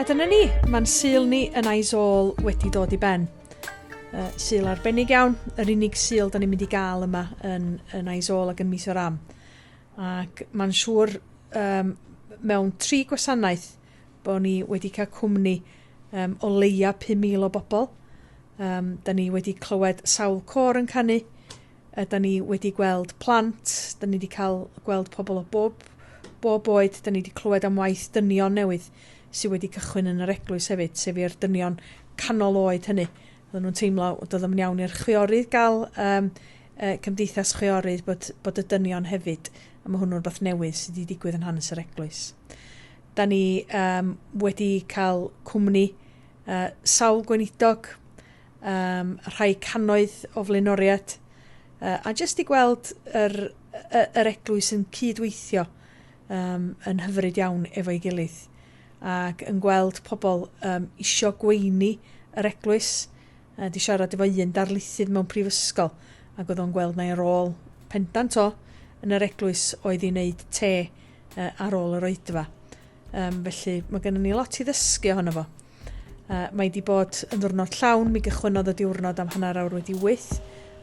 A dyna ni, mae'n Sul ni yn Aizawl wedi dod i ben. Sul arbennig iawn, yr unig Sul da ni'n mynd i gael yma yn, yn Aizawl ac yn Mizoram. Ac mae'n siŵr um, mewn tri gwasanaeth bod ni wedi cael cwmni um, o leia 5,000 o bobl. Um, da ni wedi clywed sawl côr yn canu, uh, da ni wedi gweld plant, da ni wedi cael gweld pobl o bob, bob oed, da ni wedi clywed am waith dynion newydd sydd wedi cychwyn yn yr eglwys hefyd, sef i'r dynion canol oed hynny. Oedden nhw'n teimlo, doedd ddim yn iawn i'r chwiorydd gael um, cymdeithas chwiorydd, bod, bod y dynion hefyd, a mae hwnnw'n rhywbeth newydd sydd wedi digwydd yn hanes yr eglwys. Da ni um, wedi cael cwmni sawl gweinidog, um, rhai cannoedd o flaenoriaid, a jyst i gweld yr, yr eglwys yn cydweithio um, yn hyfryd iawn efo'i gilydd, ac yn gweld pobl um, isio gweini yr eglwys. Di siarad efo un darlithydd mewn prifysgol, ac oedd o'n gweld mai rôl pendant o yn yr eglwys oedd i wneud te ar ôl yr oedfa. Um, felly mae gennym ni lot i ddysgu ohono fo. Mae wedi bod yn ddiwrnod llawn, mi gychwynnodd y diwrnod am 8:30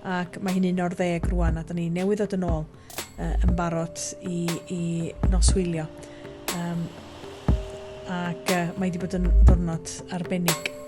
ac mae hi'n 11 rwan a da ni newydd ddod yn ôl yn barod i, i noswylio. Um, ac mae wedi bod yn ddiwrnod arbennig.